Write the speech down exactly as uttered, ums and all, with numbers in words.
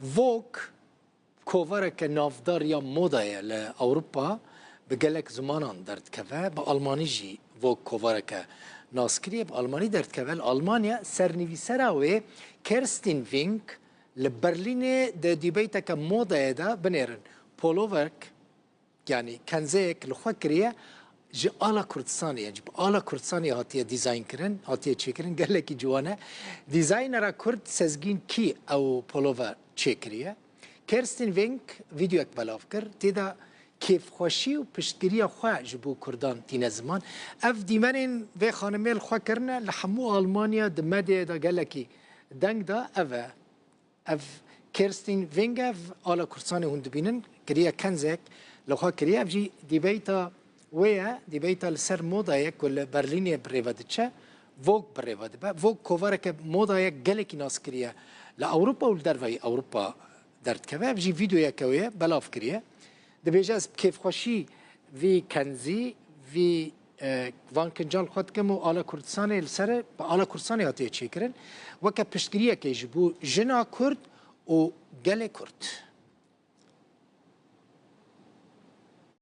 Vogue kovareke navdar ya moda ye li Ewropa, bi gelek zimanan derdikeve. Bi almanî jî Vogue kovareke nas kiriye, bi almanî derdikeve. Li Almanya sernivîsera wê Kerstin Wink li Berlînê di dîbeyteke modayê de, binêrin poloverk, yanî kenzeyek li xwe kiriye, ji ala Kurdistanê, yanî bi ala Kurdistanê hatiye dîzayn kirin, hatiye çêkirin, gelekî ciwan e. Dîzaynera Kurd Sezgîn Kî ew polover çêkiriye. Kerstin Wink vîdeoyek belav kir, tê de kêfxweşî û piştgiriya xwe ji bo Kurdan tîne ziman. Ev dîmenên vê xanimê li xwe kirine, li hemû Almanya di medyayê de gelekî deng da, ev e. Ev Kerstin Wink e, ev ala Kurdistanê hûn dibînin, kiriye kenzek, li xwe kiriye. Ev jî dîbeyta wê ye, dîbeyta li ser moda ye ku li Berlînê bi rê ve diçe, Vogue bi rê ve dibe. Vogue kovareke moda ye gelekî nas kiriye li Ewropa û li derveyî Ewropa derdikeve. Ev jî vîdeoyeke wê ye, belav kiriye. Dibêje, ez bi kêfxweşî vî kenzî, vî, e, van kincan li xwe dikim û ala Kurdistanê li ser, bi ala Kurdistanê hatiye çêkirin. Weke piştgiriyekê ji bo jina Kurd û gelê Kurd.